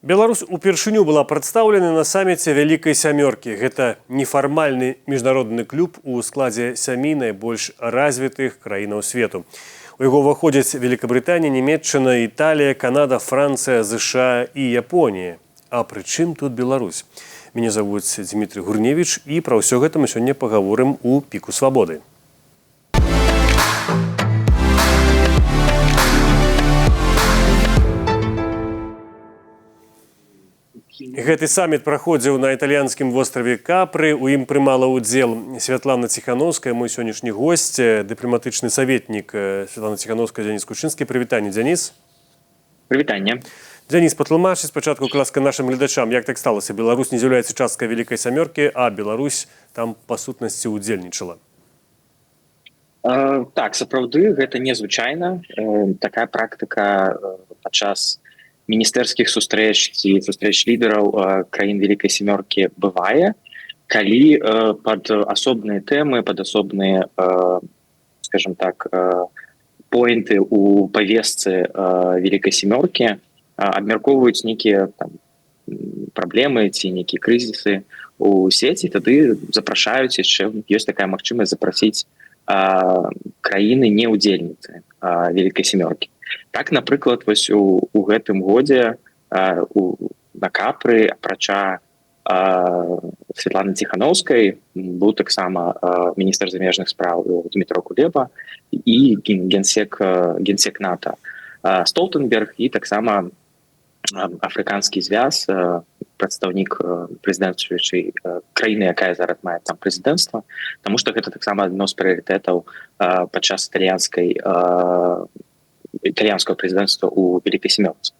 Беларусь упершыню была прадстаўлена на саміце Вялікай сямёркі. Гэта нефармальны міжнародны клуб у складзе сямі найбольш развітых краінаў свету. У яго ўваходзяць Великабрытанія, Нямеччына, Італія, Канада, Францыя, ЗША і Японія. А пры чым тут Беларусь? Мяне завуць Дзмітрый Гурневіч, і пра ўсё гэта мы сёння пагаворым у «Піку свабоды». Гэты саміт праходзіў на італьянскім востраве Капры. У ім прымала ўдзел Святлана Ціханоўская, мой сённяшні госць, дыпламатычны саветнік Святланы Ціханоўскай Дзяніс Кучынскі. Прывітанне, Дзяніс. Прывітанне. Дзяніс, патлумачы спачатку, ласка, нашым гледачам, як так сталася? Беларусь не з'яўляецца часткай Вялікай сямёркі, а Беларусь там па сутнасці ўдзельнічала. Так, сапраўды, гэта незвычайна. Такая практыка падчас міністэрскіх сустрэч ці сустрэч лідараў краін Вялікай сямёркі бывае, калі пад асобныя тэмы, пад асобныя, скажем так, поінты у павесцы Вялікай сямёркі абмяркоўваюць нейкія там праблемы ці нейкія крызісы у свеце, тады запрашаюць, яшчэ ёсць такая магчымасць запрасіць краіны не удзельніцы Вялікай сямёркі. Так, напрыклад, вось у гэтым годзе на Капры апрача Светланы Ціханоўскай быў таксама міністр замежных спраў Дмітро Кулеба і генсек НАТО Столтенберг і таксама Афрыканскі звяз, прадстаўнік прэзідэнцуючай краіны, якая зараз мае там прэзідэнцтва, таму што гэта таксама адно з прыярытэтаў падчас італьянского прэзідэнцтва у Вялікай сямёрцы.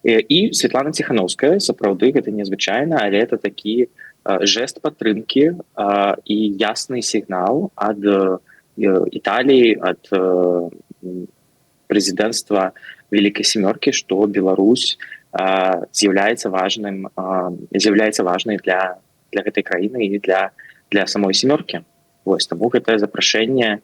І Светлана Ціханоўская, сапраўды, гэта незвычайна, але это такі жест падтрымкі і ясны сігнал ад Італіі, ад прэзідэнцтва Вялікай сямёркі, што Беларусь з'яўляецца важнай для гэтай краіны і для самой сямёркі. Вось таму гэтае запрашэнне,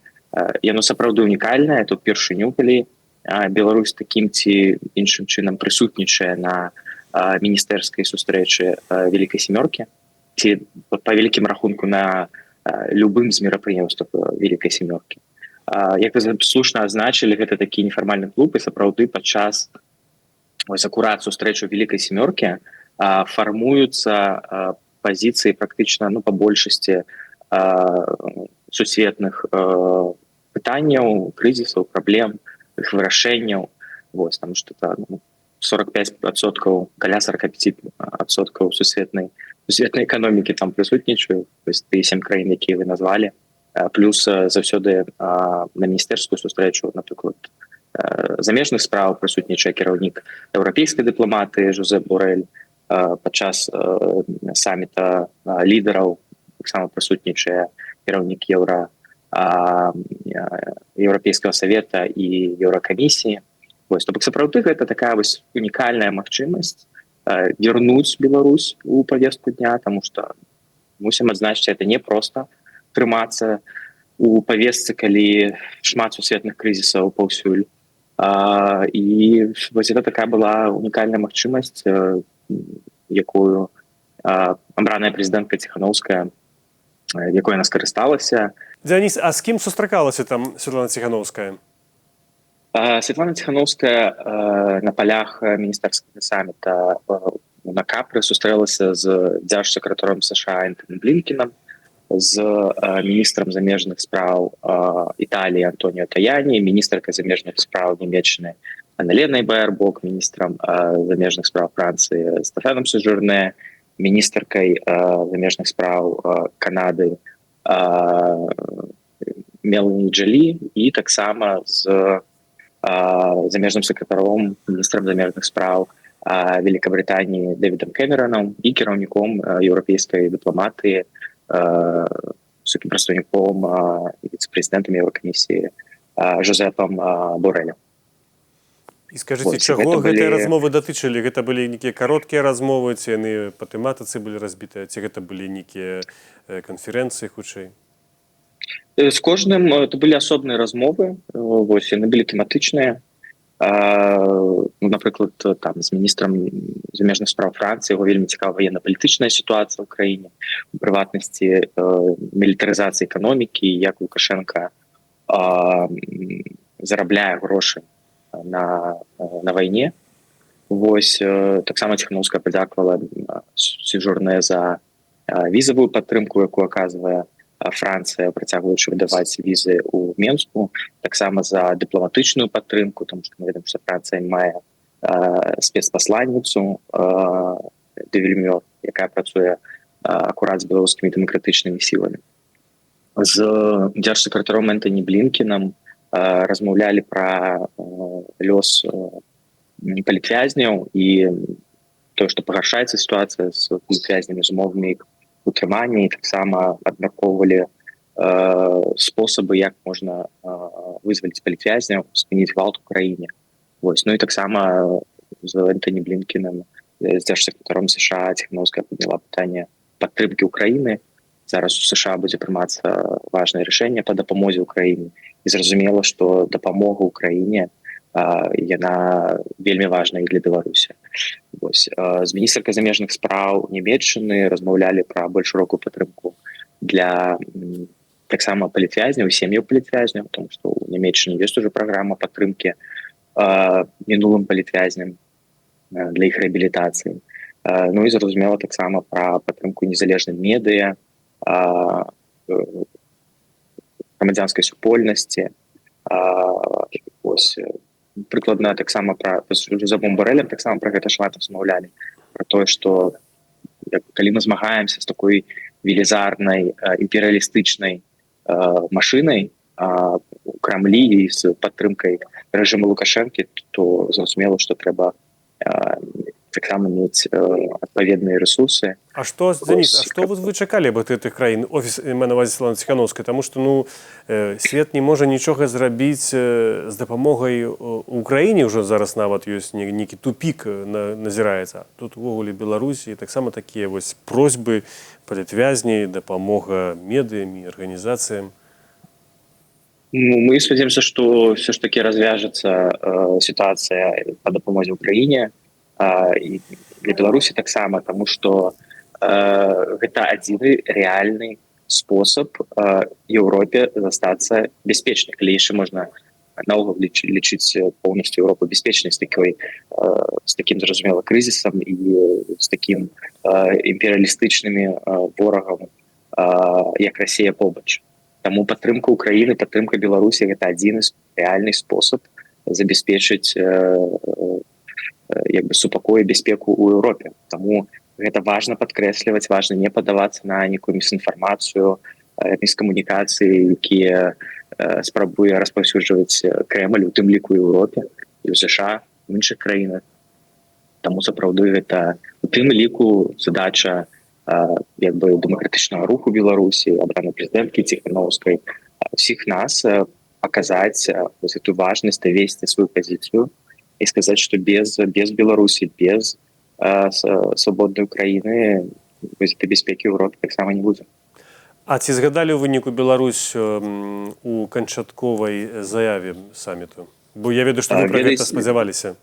яно сапраўды унікальнае, тут упершыню, калі Беларусь такім ці іншым чынам прысутнічае на міністэрскай сустрэчы Вялікай сямёркі ці па вялікім рахунку на любым з мерапрыемстваў Вялікай сямёркі. Як вы слушна адзначылі, гэта такі нефармальны клуб, і сапраўды падчас ось акурат сустрэчу Вялікай сямёркі фармуюцца пазіцыі практычна, ну, па большасці сусветных пытанняў, крызісаў, праблем, іх вырашэнняў. Вось там что-то, ну, 45%, каля 45% сусветнай эканомікі там прысутнічаюць, то есть тыя сем краін, якія вы назвалі, плюс заўсёды на міністэрскую сустрэчу, напрыклад, замежных спраў прысутнічае кіраўнік еўрапейскай дыпламатыі Жозеп Борэль, падчас саміта лідараў таксама прысутнічае кіраўнік Еўрапейскага савета і Еўракамісіі. Вось, то бок сапраўды гэта такая вось унікальная магчымасць вярнуць Беларусь у павестку дня, таму што мусім адзначыць, это не просто трымацца у павесцы, калі шмат сусветных крызісаў паўсюль. І вось это такая была унікальная магчымасць, якую абраная прэзідэнтка Ціханоўская, якой яна скарысталася. Дзяніс, а з кім сустракалася там Святлана Ціханоўская? Светлана Ціханоўская на палях міністэрскага саміта на Капры сустрэлася з дзяржсакратаром США Энтоні Блінкенам, з міністрам замежных спраў Італіі Антоніо Таяні, міністаркай замежных спраў Нямеччыны Аналенай Баэрбок, міністрам замежных спраў Францыі Стэфанам Сежурне, міністаркай замежных спраў Канады Мелані Джалі і таксама з замежным сакратаром, міністрам замежных спраў Великабрытаніі Дэвідам Кэмеранам і кіраўніком еўрапейскай дыпламатыі, высокім прадстаўніком, віцэ-прэзідэнтам Еўракамісіі Жозепам Борэлем. І скажыце, чаго гэтыя размовы датычылі? Гэта былі нейкія кароткія размовы, ці яны па тэматыцы былі разбітыя, ці гэта былі нейкія канферэнцыі хутчэй? З кожным это былі асобныя размовы, вось яны былі тэматычныя. Ну, напрыклад, там з міністрам замежных справ Францыі его вельмі цікава ваенна-палітычная сітуацыя ў краіне, у прыватнасці мілітарызацыі эканомікі, як Лукашенко зарабляе грошы на вайне. Вось, таксама Ціханоўская падзякавала Сежурне за візавую падтрымку, якую аказвае Францыя, працягваючы выдаваць візы ў Менску, таксама за дыпламатычную падтрымку, тому что мы ведаем, что Францыя мае спецпасланніцу дэ Вільмёр, якая працуе акурат з беларускімі дэмакратычнымі сіламі. З дзяржсакратаром Энтоні Блінкінам размаўлялі пра лёс палітвязняў і тое, што пагаршаецца сітуацыя з палітвязнямі, з умовамі іх утрымання, і таксама абмяркоўвалі спосабы, як можна вызваліць палітвязняў, спыніць гвалт у краіне. Вось, ну і таксама з Энтоні Блінкінам, з дзяржсакратаром США, Ціханоўская падняла пытанне падтрымкі Украіны. Зараз у США будзе прымацца важное рашэнне па дапамозе Украіне, і зразумела, што дапамога Украіне, яна вельмі важная і для Беларусі. Вось, з міністркай замежных спраў Нямеччыны размаўлялі пра больш шырокую падтрымку для таксама палітвязняў, сем'яў палітвязняў, потому что у Нямеччыне ёсць уже праграма падтрымкі мінулым палітвязням для іх рэабілітацыі. Ну і, зразумела, таксама пра падтрымку незалежным медыа, грамадзянскай супольнасці. Ось, прыкладна таксама пра Жозепам Барэлем таксама пра гэта шмат размаўлялі, про тое, что калі мы змагаемся з такой велізарнай імперыялістычнай машынай у Крамлі і з падтрымкай рэжыму Лукашэнкі, то зразумела, что трэба таксама мець адпаведныя ресурсы. А что, Денис, а что вот вы чакалі б ад гэтых краін, офіс на увазе Светланы Ціханоўскай? Таму што, ну, свет не можа нічога зрабіць з дапамогай Украіне, ўжо зараз нават ёсць нейкі тупік назіраецца. Тут увогуле Беларусі таксама такія вось просьбы, палітвязні, дапамога медыямі, арганізацыям. Ну, мы спадзяемся, что все ж таки развяжется ситуация по дапамозе Украіне і для Беларусі таксама, тому что гэта адзіны рэальны спосаб Еўропе застацца бяспечнай, калі яшчэ можна наогул лічыць полностью Европу бяспечнай з таким, зразумела, крызісам і з таким імперыялістычнымі ворагам, як Россия, побач. Таму падтрымка Украіны, падтрымка Беларусі — гэта адзіны рэальны спосаб забяспечыць як бы супакой, бяспеку ў Еўропе. Таму гэта важна падкрэсліваць, важна не падавацца на нейкую місінфармацыю, міскамунікацыі, якія спрабуе распаўсюджваць Крэмль, у тым ліку Еўропе і ў США, в іншых краінах. Таму сапраўды гэта у тым ліку задача як бы дэмакратычнага руху Беларусі, абранай прэзідэнткі Ціханоўскай, усіх нас паказаць эту важнасць, давесці сваю пазіцыю і сказаць, что без Беларусі, без свабоднай Украіны этой бяспекі Еўропы таксама не будзе. А ці згадалі ў выніку Беларусь у канчатковай заяве саміту? Бо я ведаю, што вы пра гэта спадзяваліся.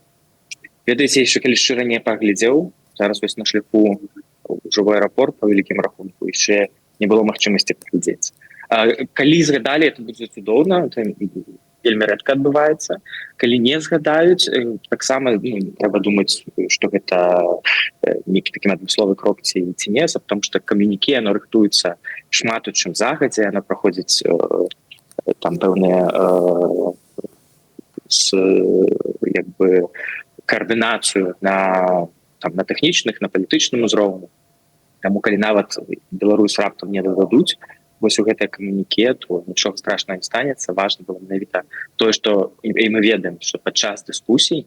Ведаеце, яшчэ, калі шчыра, не паглядзеў. Зараз вось на шляху ўжо в аэрапорт, па вялікім рахунку яшчэ не было магчымасці паглядзець. Калі згадалі, это будзе цудоўна, это вельмі рэдка адбываецца. Калі не згадаюць, таксама, ну, трэба думаць, что гэта нейкі такі адмысловы крок ці не, потому что камюніке, оно рыхтуецца шмат у чым загадзя, она праходзіць там пэўныя с як бы каардынацыю на там, на тэхнічных, на палітычным узроўні. Таму калі нават Беларусь раптам не дададуць вось у гэтае камюніке, то нічога страшного не станецца. Важно было менавіта тое, что і мы ведаем, что падчас дыскусій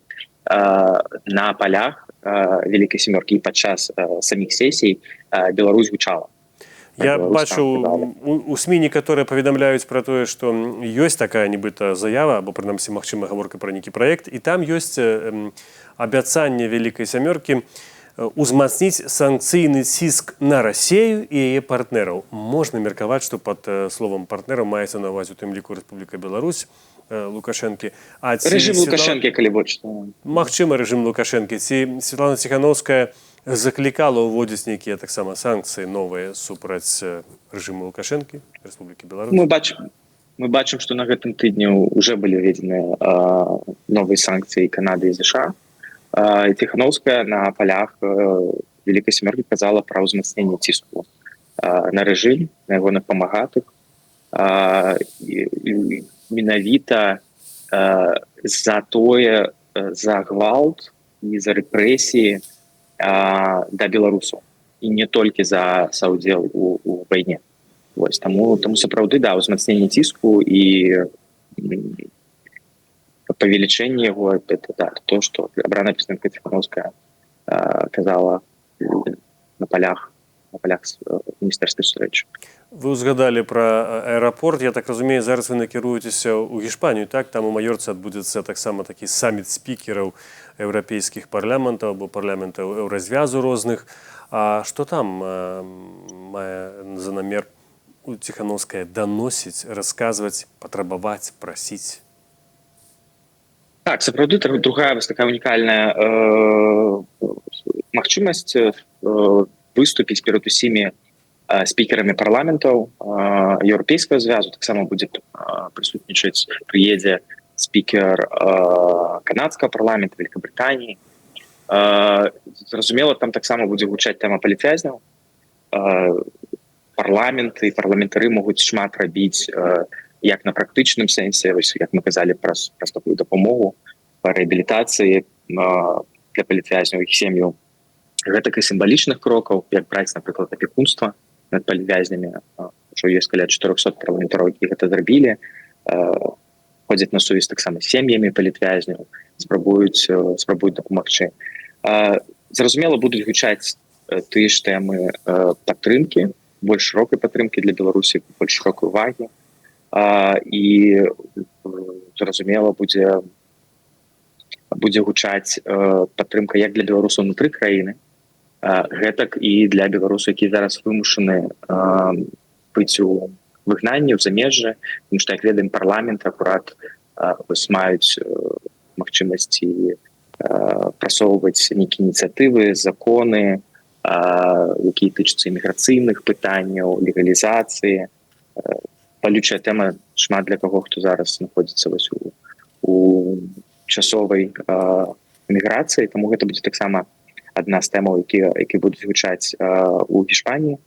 на полях Вялікай сямёркі і падчас саміх сесій Беларусь гучала. Я Беларусь бачу там кідала. у СМІ некаторыя паведамляюць пра тое, што ёсць такая нібыта заява або прынамсі, магчыма, гаворка пра нейкі праект, і там ёсць абяцанне Вялікай сямёркі узмацніць санкцыйны ціск на Расею і яе партнераў. Можна меркаваць, што пад словам «партнераў» маецца на ўвазе у тым ліку Рэспубліка Беларусь. Лукашэнкі. А ці Рэжым Святлана- Лукашэнкі, калі больш. Магчыма, рэжым Лукашэнкі. Ці Святлана Ціханоўская заклікала ўводзіць нейкія таксама санкцыі новыя супраць рэжыму Лукашэнкі, Рэспублікі Беларусь? Мы бачым, што на гэтым тыдні уже былі ўведзены новыя санкцыі Канады і ЗША. І Ціханоўская на палях Вялікай сямёркі казала пра ўзмацненне ціску на рэжым, на ягоных памагатых. І менавіта за тое, за гвалт і за рэпрэсіі да беларусаў і не толькі за саўдзел у вайне. Вось таму сапраўды, да, ўзмацненне ціску і павелічэнне яго — это, да, то, что абраная прэзідэнтка Ціханоўская казала на палях міністэрскай сустрэчы. Вы ўзгадалі пра аэрапорт. Я так разумею, зараз вы накіруецеся ў Гішпанію, так? Там у Маёрцы адбудзецца таксама такі саміт спікераў еўрапейскіх парламентаў або парламентаў Еўразвязу розных. А што там мае за намер у Ціханоўская даносіць, расказваць, патрабаваць, прасіць? Так, сапраўды, другая вось такая унікальная магчымасць выступіць перад усімі спікерамі парламентаў Еўрапейскага звязу. Таксама будзе прысутнічаць, прыедзе спікер канадскага парламента, Великабрытаніі. Зразумела, там таксама будзе гучаць тэма палітвязняў. Парламенты і парламентары могуць шмат рабіць як на практычным сэнсе, вось, як мы казалі, праз такую дапамогу па рэабілітацыі для палітвязняў, іх сем'яў, гэтак і сімвалічных крокаў, як браць, напрыклад, апекунства над палітвязнямі. Ўжо ёсць каля 400 парламентараў, які гэта зрабілі, ходзяць на сувязь таксама з сем'ямі палітвязняў, спрабуюць дапамагчы. Зразумела, будуць гучаць тыя ж тэмы падтрымкі, больш шырокай падтрымкі для Беларусі, больш шырокай увагі, і зразумела, будзе гучаць падтрымка як для беларусаў унутры краіны, гэтак і для беларусаў, які зараз вымушаны быць у выгнанні, ў замежжы, потому что, як ведаем, парламент акурат вось маюць магчымасці прасоўваць нейкія ініцыятывы, законы, якія тычацца іміграцыйных пытанняў, легалізацыі. Балючая тэма шмат для каго, хто зараз знаходзіцца вось у часовай міграцыі, таму гэта будзе таксама адна з тэмаў, які будуць гучаць у Іспаніі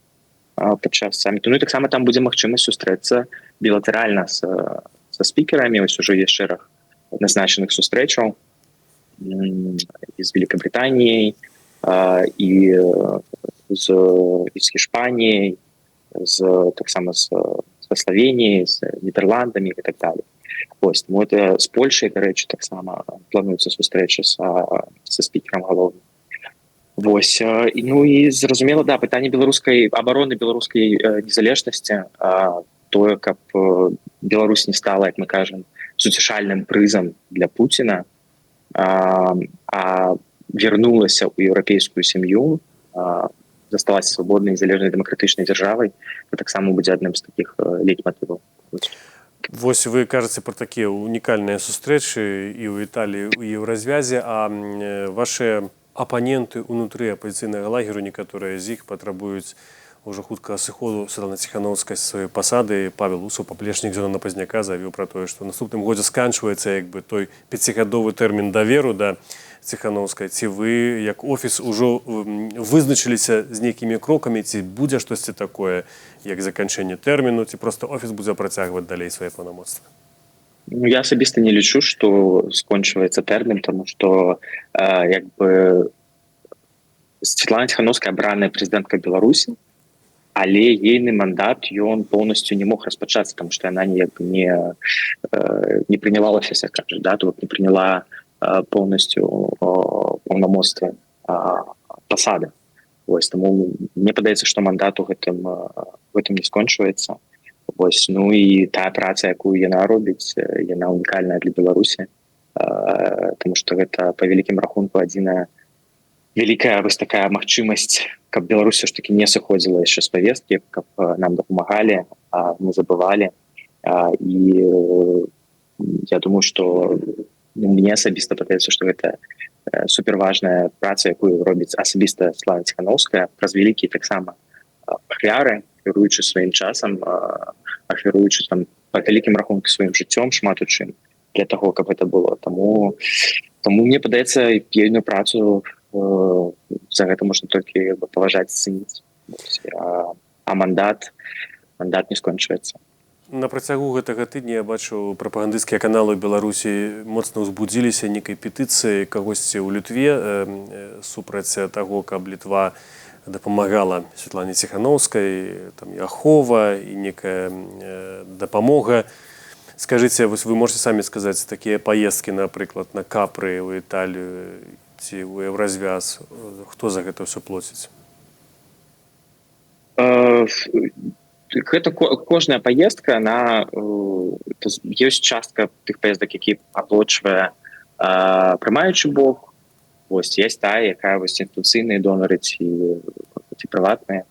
падчас саміту. Ну і таксама там будзе магчымасць сустрэцца білатэральна са спікерамі. Ось ужо є шэраг назначаных сустрэчаў з Великабрытаніяй і з Іспаніяй, з таксама са Славеніяй, з Нідерландамі і так далее. Ось, тому это з Польшай, дарэчы, таксама плануецца сустрэча са спікерам галоўным. Вось, і, ну і зразумела, да, пытанне беларускай абароны, беларускай незалежнасці, тое, каб Беларусь не стала, як мы кажам, суцяшальным прызам для Пуціна, а вярнулася ў еўрапейскую сям'ю, засталася свабоднай, незалежнай, дэмакратычнай дзяржавай, таксама будзе адным з такіх лейтматываў. Вось вы кажаце пра такія унікальныя сустрэчы і ў Італіі, і ў Еўразвязе, а вашы апаненты ўнутры апазіцыйнага лагеру, некаторыя з іх патрабуюць ўжо хутка сыходу Святланы Ціханоўскай з сваёй пасады. Павел Усаў, паплечнік Зянона Пазняка, заявіў пра тое, што ў наступным годзе сканчваецца як бы той пяцігадовы тэрмін даверу да Ціханоўскай. Ці вы як офіс ужо вызначыліся з нейкімі крокамі, ці будзе штосьці такое, як заканчэнне тэрміну, ці проста офіс будзе працягваць далей свае паўнамоцтвы? Ну, я асабіста не лічу, што скончваецца тэрмін, тому что як бы Светлана Ціханоўская абраная прэзідэнтка Беларусі, але ейны мандат, ён полностью не мог распачацца, потому что она не приняла офіса, кажа, да, то не приняла полностью паўнамоцтва пасады. Вось, таму мне падаецца, что мандат у гэтым не скончваецца. Вось, ну і тая праца, якую яна робіць, яна унікальная для Беларусі, потому что гэта па вялікім рахунку адзіная вялікая вось такая магчымасць, каб Беларусь ж таки не сыходзіла яшчэ з павесткі, каб нам дапамагалі, не забывалі і Я думаю, что, ну, мне асабіста падаецца, что гэта суперважная праца, якую робіць асабіста Слава Ціханоўская праз вялікія таксама ахвяры, ахвяруючы сваім часам, ахвяруючы там па вялікім рахунку сваім жыццём, шмат у чым для того, каб это было. Таму мне падаецца, ейную працу за гэта можна толькі паважаць, цэніць, а мандат не скончваецца. На працягу гэтага тыдня я бачу, прапагандысцкія каналы ў Беларусі моцна ўзбудзіліся нейкай петыцыі кагосьці ў Літве супраць таго, каб Літва дапамагала Святлане Ціханоўскай, там і ахова, і некая дапамога. Скажыце, вось вы можете самі сказаць, такія паездкі, напрыклад, на Капры ў Італію ці ў Еўразвяз, хто за гэта ўсё плоціць? Гэта кожная паездка на ёсць частка тых паездак, які аплочвае прымаючы бок. Вось есть тая, якая вось інстытуцыйныя донары ці прыватныя,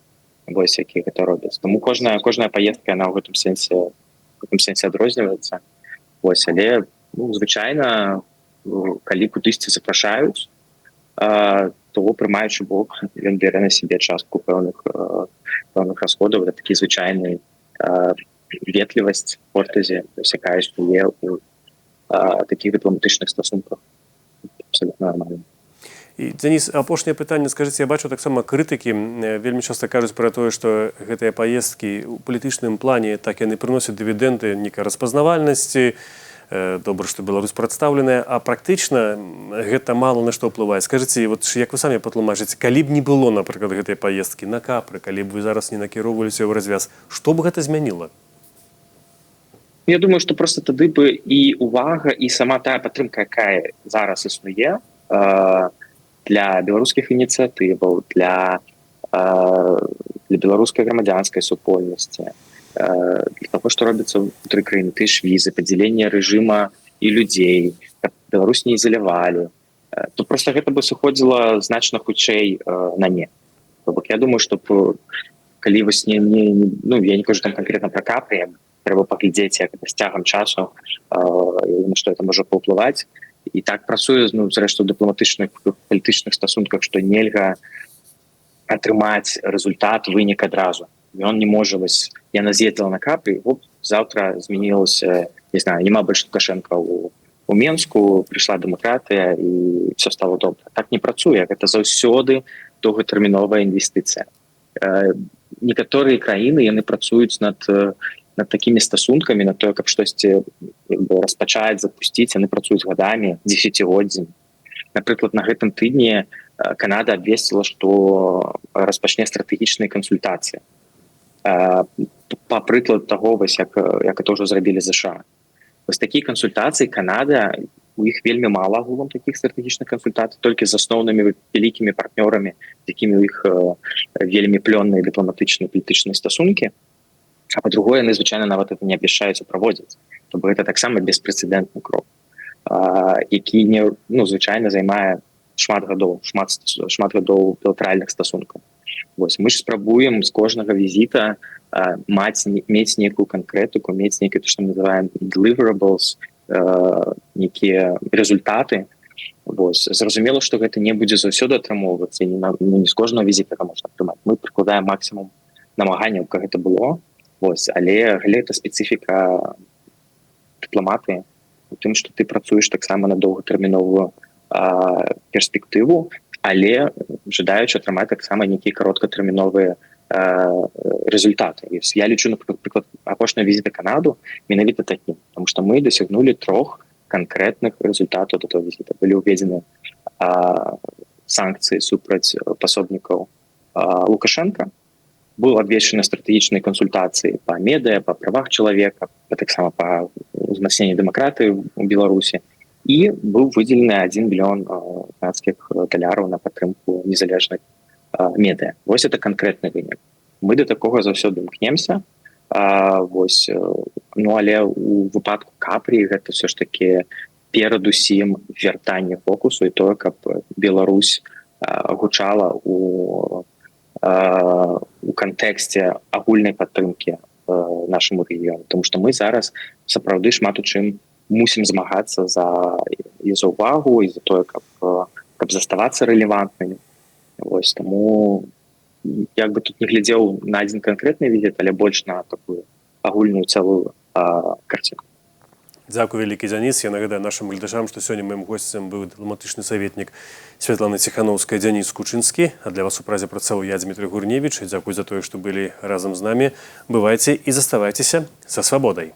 вось, які гэта робяць. Тому кожная паездка, она ў гэтым сэнсе адрозніваецца. Вось, але, ну, звычайна, калі кудысьці запрашаюць, то прымаючы бок, ён бере на сябе частку пэўных расходаў. Это такі звычайны ветлівасць, courtesy, якая існуе у таких дыпламатычных стасунках, абсолютно нормально. І, Дзяніс, апошняе пытанне. Скажыце, я бачу таксама, крытыкі вельмі часта кажуць пра тое, што гэтыя паездкі ў палітычным плане так яны прыносяць дывідэнды нейкай распазнавальнасці, добра, што Беларусь прадстаўленая, а практычна гэта мала на што ўплывае. Скажыце, вот як вы самі патлумачыце, калі б не было, напрыклад, гэтай паездкі на Капры, калі б вы зараз не накіроўваліся ў Еўразвяз, што б гэта змяніла? Я думаю, что просто тады бы і увага, і сама тая падтрымка, якая зараз існуе для беларускіх ініцыятываў, для беларускай грамадзянскай супольнасці, для того, что робіцца внутри краіны, ты ж візы, падзяленне рэжыма і людзей, каб Беларусь не ізалявалі, то просто гэта бы сыходзіла значна хутчэй на не. То бок я думаю, что калі вось не, ну, я не кажу там конкретно про Капры, трэба паглядзець, як это з цягам часу, я думаю, что это можа паўплываць. І так працуе, ну, зрэшты, дыпламатычных, палітычных стасунках, что нельга атрымаць результат, вынік адразу. Ён не можа, вось яна з'ездила на Капры, оп, завтра змянілася, не знаю, няма больш Лукашенко у Менску, прыйшла дэмакратыя і все стало добра. Так не працуе, гэта заўсёды доўгатэрміновая інвестыцыя. Некаторыя краіны, яны працуюць над такімі стасункамі, на тое, каб штосьці распачаць, запусціць, яны працуюць гадамі, дзесяцігоддзямі. Напрыклад, на гэтым тыдні Канада абвесціла, што распачне стратэгічныя кансультацыі па прыклад таго вось, як это ўжо зрабілі ЗША. Вось такія кансультацыі Канада, у іх вельмі мала агулам такіх стратэгічных кансультацый, толькі з асноўнымі вялікімі партнёрамі, з якімі у іх вельмі плённыя дыпламатычныя, палітычныя стасункі. А па-другое, яны звычайна нават это не абвяшчаюць, а праводзяць. То бок гэта таксама беспрэцэдэнтны крок, які не, ну, звычайна займае шмат гадоў, шмат гадоў білатэральных стасункаў. Вось мы ж спрабуем з кожнага візіта маць мець некую канкрэтыку, мець нейкі, то, что мы называем deliverables, некія результаты. Вось, зразумела, что гэта не будзе заўсёды атрымоўвацца, не на, ну, не з кожнага візіта можна атрымаць. Мы прыкладаем максимум намаганняў, каб гэта было. Вось, але гэта спецыфіка дыпламатыі у тым, что ты працуеш таксама на доўгатэрміновую перспектыву, але жадаючы атрымаць таксама нейкія кароткатэрміновыя результаты. Я лічу, напрыклад, апошняя візіта Канаду менавіта такім, потому что мы дасягнулі трох канкрэтных результатаў до того візіта. Былі ўведзены санкцыі супраць пасобнікаў Лукашенко, был абвешчаны стратэгічныя кансультацыі по медыа, по правах чалавека, таксама по узмацненню дэмакратыі у Беларусі, і быў выдзелены 1 мільён канадскіх даляраў на падтрымку незалежных медыа. Вось это канкрэтны вынік. Мы до такога заўсёды імкнемся. Вось, ну, але у выпадку Капрі гэта все ж таки перадусім вяртанне фокусу і тое, каб Беларусь гучала у кантэксце агульнай падтрымкі нашаму рэгіёну, потому что мы зараз сапраўды шмат у чым можам мусім змагацца за і за увагу, і за тое, каб заставацца рэлевантнымі. Вось таму як бы тут не глядзеў на адзін канкрэтны візіт, але больш на такую агульную, цэлую карціну. Дзякуй вялікі, Дзяніс. Я нагадаю нашым гледачам, што сёння маім госцем быў дыпламатычны саветнік Святланы Ціханоўскай Дзяніс Кучынскі. А для вас у Празе працаваў я, Дзмітрый Гурневіч. Дзякуй за тое, што былі разам з намі. Бывайце і заставайцеся са свабодай.